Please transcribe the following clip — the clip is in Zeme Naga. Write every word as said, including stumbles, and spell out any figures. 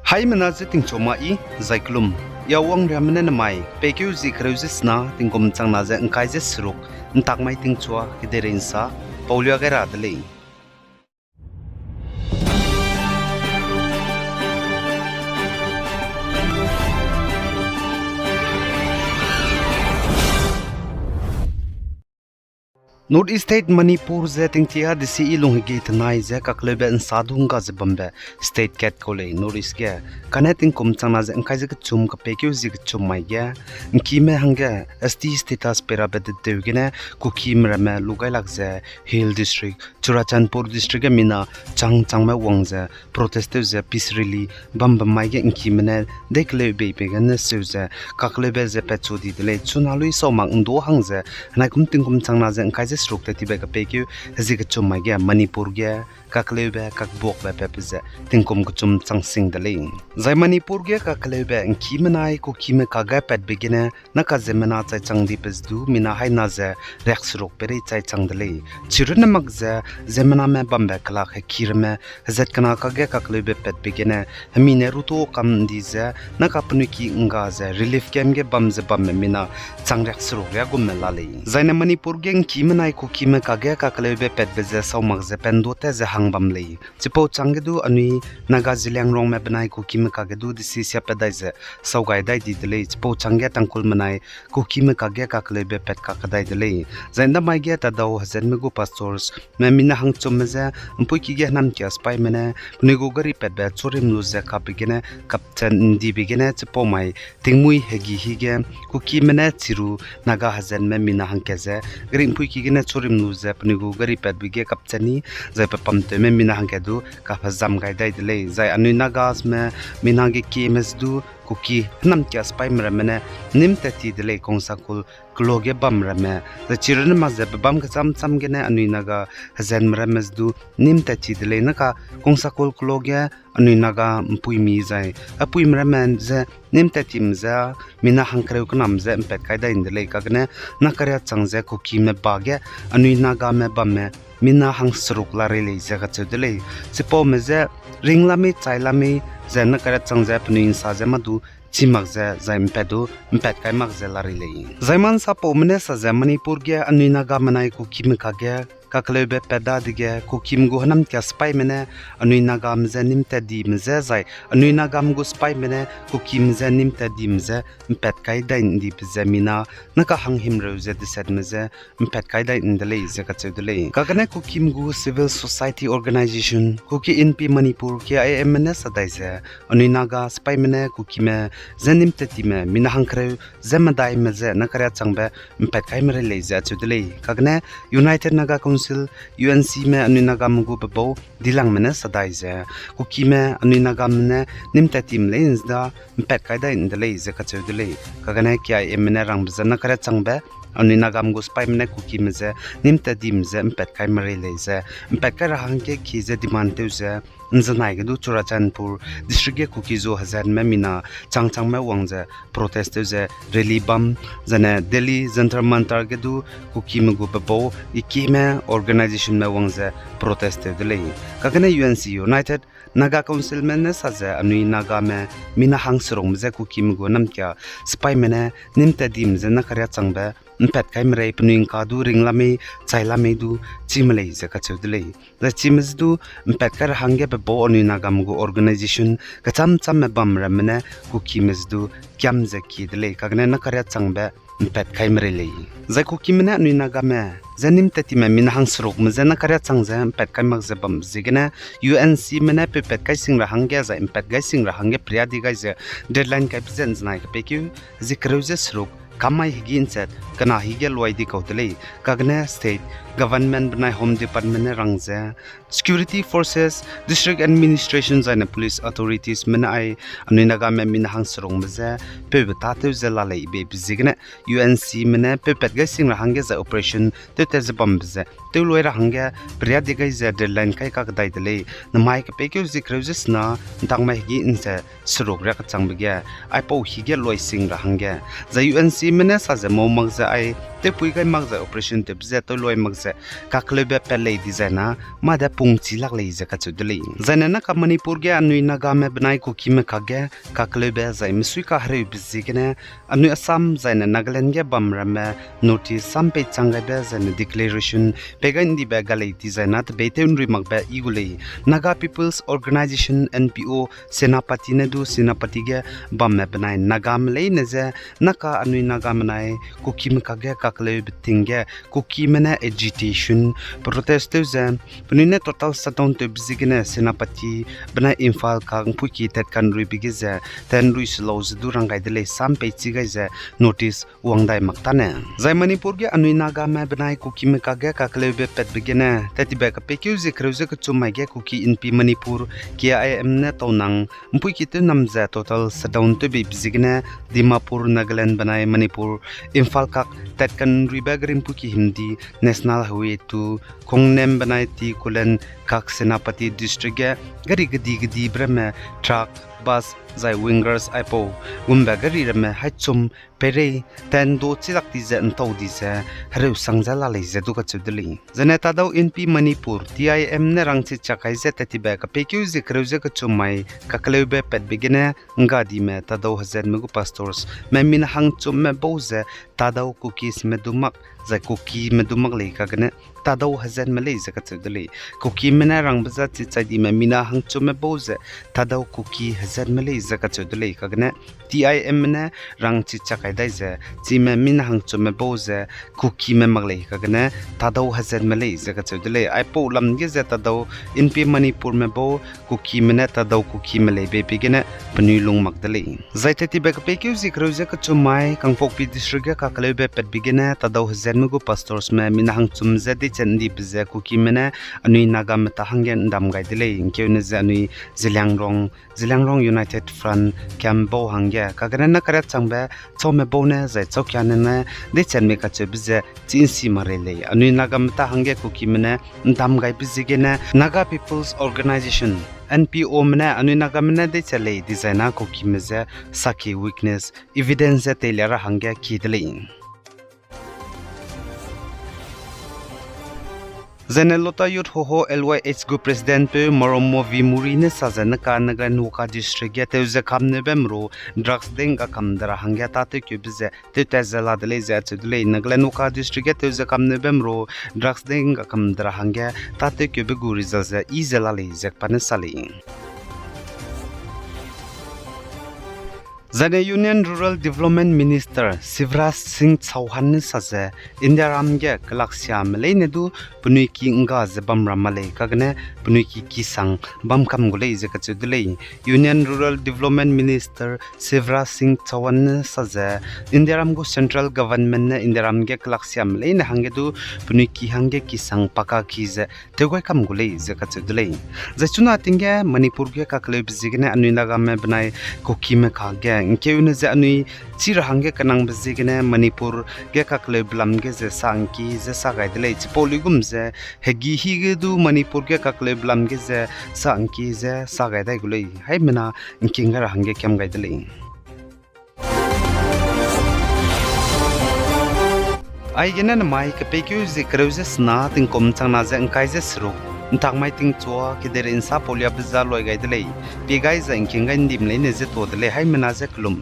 Haimena ze tingchu ma i, zai kelum. Ia wangriame ne nemai, peikeu zi kereu ze sena, tingkum changna ze ngkai ze seruk, ntak mai tingchua, kedeirei nsa, paulia gai ra de lei. North East State Manipur ze tingtia desi i lunghige tenai ze kakleube nsa du ngga ze bambe state kat kau lei North East ge. Kane tingkum changna ze ngkai ze kechum kapeikeu zi kechum mai ge, ngkime hangge S T status pei rabe deteu gene Kukime ramme lu gailak ze Hill District, Churachandpur District ge mina chang changme wang ze protest tew ze peace rally bambe mai ge ngkime ne deikeleu beibe gene seu ze kakleube ze patchu di de lei. Chuna lui sau mak ndu hang ze, henaikum tingkum changna ze ngkai ze seruk tat tibe kapeikeu hezi kechum mai ge Manipur ge kakleube kakbuakbe patbe ze tingkum kechum chang sing de lei. Zai Manipur ge kakleube ngkime nai Kukime kage patbe gene naka ziemmena chai chang dibe ze du mina haina ze riak seruk peirei chai chang de lei. Chirunne mak ze ziemmename bambe kelak hekî ramme hezat kena kage kakleube patbe gene hemi ne ruto kam ndi ze naka penui ki ngga ze relief camp ge bam ze bamme mina chang riak seruk riagumme la lei. Zaine Manipur ge ngkime nai Kukime kage kakleube patbe ze sau mak ze pendu te ze hang bam lei. Chipau chang ge du anui Naga Zeliangrongme benai Kukime kage du desi siapat dai ze sau gai dai di de lei. Chipau chang ge Tangkhulme nai Kukime kage kakleube pat kakdai de lei. Zai ndamai ge tadau hezenme gu pastors me mina hangchumme ze mpuiki ge hênamkia sipaime ne penui gu gari patbe churim lu ze kapbe gene kapchat ndibe gene chipau mai tingmui hegî hige Kukime ne chiru Naga hezenme mina hangkat ze gari mpuiki gene churim lu ze penui gu gari patbe ge kapchat ni zai pe pamtewme mina hangkat du kaphezam gai dai de lei. Zai anui Nagasme mina ge kieme ze du Kuki hênamkia sipaime ramme ne nîm tat ti de lei, kongsakul keloa ge bam ramme. Zai chirunne mak ze pebâm kechâm châm gene anui Naga hezenme ramme ze du nîm tat ti de lei. Naka kongsakul keloa ge anui Naga mpuimi zai apuime ramme ze nîm tat time ze mina hangkereu kenam ze mpat kai dai de lei. Kagene nakaria chang ze Kukime ba ge anui Nagame bamme mina hangseruk larei lei ze kacheu de lei. Chipaume ze ring la mei chai la mei ze nakaria chang ze penui nsa ze mâ du chî mak ze zai mpat du mpat kai mak ze larei lei. Zai ma nsapaume ne sa ze Manipur ge anui Nagame nai Kukime kage kakleube pat dadege Kukime gu hênamkia sipaime ne anui Nagame je nîm tat dime je zai anui Nagame gu sipaime ne Kukime je nîm tat dime je mpat kai dai ndibe ze mina naka hanghimreu ze desetme je mpat kai dai nde lei ze kacheu de lei. Kagene Kukime gu civil society organization Kuki Inpi Manipur, K I M me ne sa dai ze anui Naga sipaime ne Kukime je nîm tat time mina hangkereu je medaime je nakaria changbe mpat kai merei lei ze acheu de lei. Kagene United Naga Council, U N C me anui Nagame gu pebau dilangme ne sa dai ze Kukime anui Nagame ne nîm tat time lei nzda mpat kai dai nde lei ze kacheu de lei. Kagene K I M me ne rangbe ze nakaria changbe anui Nagame gu sipaime ne Kukime je nîm tat dime je mpat kai merei lei ze mpat kai ra hangge ki ze demand tew ze nzenai ge du Churachandpur district ge Kuki-Zo hezenme mina chang changme wang ze protest tew ze rally bam, zane Delhi Jantar Mantar ge du Kukime gu pebau ikime organizationme wang ze protest tew de lei. Kagene U N C, United Naga Councilme ne sa ze anui Nagame mina hangserukme je Kukime gu hênamkia sipaime ne nîm tat dime je nakaria changbe mpat kai merei penui ngka du ring la mei chai la mei du chîme lei ze kacheu de lei. Zai chîme je du mpat kai ra hangge pebau anui Nagame gu organization kechâm châmme bam ramme ne Kukime je du kiam ze kie de lei. Kagene nakaria changbe mpat kai merei lei. Zai Kukime ne anui Nagame je nîm tat time mina hangserukme je nakaria chang ze mpat kai mak ze bam ziegene U N Cme ne peupat kai sing ra hangge zai mpat gai sing ra hangge peria di gai ze deadline kaibe ze nzenai kepeikeu zi kereu ze seruk kammai hegî nchat kena hige luai di kau de lei. Kagene state government benai Home Department ne rang ze security forces, district administration zaine police authoritiesme ne ai anui Nagame mina hangserukme je peube tâtew ze la lei beibe ziegene U N Cme ne peupat gai sing ra hangge zai operation tewtat ze bambe ze tew luai ra hangge peria di gai ze deadline kai kakdai de lei. Namai kepeikeu zi kereu ze sena ntangmai hegî nze seruk riak kechangbe ge aipau hige luai sing ra hangge. Zai U N Cme ne sa ze mau mak ze ai tewpui gai mak zai operation tewbe ze tewlui mak ze kakleube pat lei dizai na, mâ de pungchi lak lei ze kacheu de lei. Zaine Naga Manipur ge anui Nagame benai Kukime kakge kakleube zai mesui kahereube ziegene, anui Assam zaine Nagaland ge bam ramme notice sam pei chang gaibe zaine declaration pei gai ndibe ga lei dizai na tebei tew nrui makbe i gu lei. Naga People's Organisation, N P O, Senapati ne du Senapati ge bamme benai Nagame leine je Naga anui Nagame benai Kukime kakge kakleube ting ge Kukime ne agitation, protest tew ze penui ne total shutdown tewbe ziegene Senapati benai Imphal kak ’mpuiki tatkanruibe ge ze tatnrui selau ze du rang gai de lei sam pei chi gai ze notice wang dai mak tane. Zai Manipur ge anui Nagame benai Kukime kakge kakleube patbe gene, tat tibe kepeikeu zie kereu ze kechum mai ge Kuki Inpi Manipur, K I M ne taunang ’mpuiki tew nam ze total shutdown tewbeibe ziegene, Dimapur, Nagaland benai Manipur, Imphal kak tatkanruibe gari ’mpuiki himdi National Highway two, Khongnem benai T Kulen kak Senapati District ge gari kedi kedibe ramme truck, bus, zai wingers aipau gumbe gari ramme haichum peirei tendo chilak di ze ’ntau di ze hereu sang ze la lei ze du kacheu de lei. Zaine Tadau Inpi Manipur, T I M ne rangchi chak kai ze tat tibe kepeikeu zie kereu ze kechum mai kakleube patbe gene, ’nggadime Tadau hezatme gu pastors me mina hangchumme bau ze Tadau Kukisme du mak zai Kukime du mak lei kagene Tadau hezatme lei ze kacheu de lei. Kukime ne rangbe za chi chai dime mina hangchumme bau ze Tadau Kuki hezatme lei ze kacheu de lei kagene T I M ne rangchi chak kai dai ze chime mina hangchumme bau ze Kukime mak lei kagene Tadau hezatme lei ze kacheu de lei. Aipau lam ge ze Tadau Inpi Manipurme bau Kukime ne Tadau Kukime lei beibe gene penui lung mak de lei. Zai tat tibe kepeikeu zie kereu ze kechum mai Kangpokpi District ge kakleube patbe gene Tadau hezatme gu pastorsme mina hangchum ze deichat ’ndibe ze Kukime ne anui Nagame ta hangge ’ndam gai de lei. ’Ngkeune ze anui Zeliangrong, Zeliangrong United Front camp bau hangge kagene na kariak changbe chaume bau ne zai chaukiane ne deichatme kacheube ze chi ’nsi mak rei lei. Anui Nagame ta hangge Kukime ne ’ndam gaibe ziegene Naga People's Organisation, N P O me ne anui Nagame ne deichat lei dizai na Kukime ze saki witness, evidence ze teilia ra hangge kie de lei. Zaine Lota Youth Hoho L Y H gu president peu Maromo Vimuri ne sa ze neka Nagaland Wokha District ge tewze kamneube mru drugs deng ga kam de ra hangge tâtewkeube ze tewtat ze la de lei ze acheu de lei. Nagaland Wokha District ge tewze kamneube mru drugs deng ga kam de ra hangge tâtewkeube gu result ze yi ze la lei ze pa ne sa lei. Zaine Union Rural Development Minister Shivraj Singh Chouhan ne sa ze Indiaram ge kelaksiame leine du penui ki ’ngga ze bam ra ma lei kagene penui ki kisang bam kam gu lei ze kacheu de lei. Union Rural Development Minister Shivraj Singh Chouhan ne sa ze Indiaram gu central government ne Indiaram ge kelaksiame leine hangge du penui ki hangge kisang pakaki ze tew gai kam gu lei ze kacheu de lei. Zai chuna ting ge Manipur ge kakleube ziegene anui Nagame benai Kukime kakge ’ngkeune ze anui chi ra hangge kenangbe ziegene Manipur ge kakleube lam ge ze sa ’ngki ze sa gai de lei. Chipau luigum ze hegi hi ge du Manipur ge kakleube lam ge ze sa ’ngki ze sa gai dai gu lei. Haimena ’ngking gai ra hangge kiam gai de lei. Aigene nemai kepeikeu zie kereu ze sena tingkum changna ze ’ngkai ze seruk, ’ntak mai tingchua kedeire'nsâ pauliabe za loi gai de lei, pie gai zai ’ngking gai ’ndim leine ze tuâ de lei, haimena ze kelum.